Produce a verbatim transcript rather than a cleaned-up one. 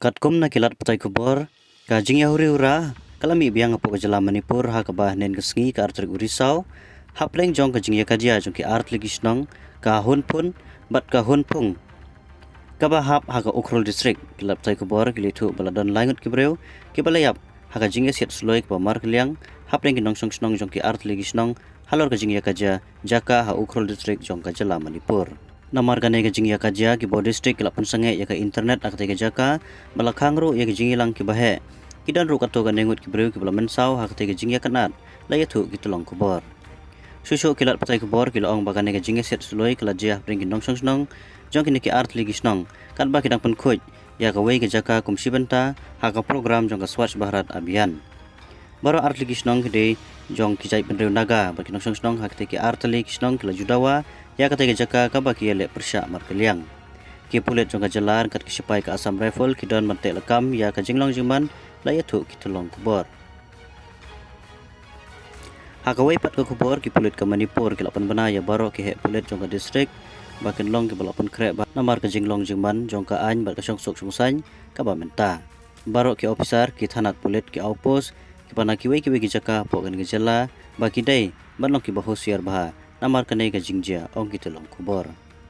Katkum na ki lad pathai khubor, ka jingïahuri hura ka la mih biang hapoh ka jylla Manipur ha kaba hynnin ka sngi ka artarik u Risaw, hapdeng jong ka jingïakajia jong ki artylli ki shnong ka Hunphun bad ka Hunphung, kaba hap ha ka Ukhrul District. Ki lad pathai khubor ki la ïathuh ba la don lai ngut ki briew kiba la ïap ha ka jingïasiat suloi kaba markylliang hapdeng ki nongshong shnong jong ki artylli ki shnong halor ka jingïakajia jaka ha Ukhrul District jong ka jylla Manipur. Namar kane ka jingïakajia, ki bor district ki la pynsangeh ïa ka internet ha katei ka jaka bad la khang ruh ïa ka jingïalang kiba heh. Ki don ruh katto katne ngut ki briew kiba la mynsaw ha katei ka jingïakynad, la ïathuh ki tyllong khubor. Shuh shuh ki lad pathai khubor ki la ong ba kane ka jingïasiat suloi ka la jia hapdeng ki nongshong shnong jong kine ki artylli ki shnong, katba ki dang pynkhuid ïa kawei ka jaka kum shi bynta ha ka program jong ka Swachh Bharat Abhiyan. Baroh artylli ki shnong ki dei jong ki jaitbynriew Naga bad ki nongshong shnong ha katei ki artylli ki shnong ki la ju dawa ïa katei ka jaka kaba ki ïaleh pyrshah markylliang. Ki pulit jong ka jylla ryngkat ki shipai ka Assam Rifle ki don ban teh lakam ïa ka jinglong jingman, la ïathuh ki tyllong khubor. Ha kawei pat ka khubor, ki pulit ka Manipur ki la pynbna ïa baroh ki heh pulit jong ka district ba kin long kiba la pynkhreh bha namar ka jinglong jingman jong ka aiñ bad ka shongsuk shongsaiñ kaba mynta. Baroh ki ophisar ki thanat pulit, ki outpost kiba na kiwei kiwei ki jaka hapoh kane ka jylla ba ki dei ban long kiba husiar bha namar kane ka jingjia, ong ki tyllong khubor.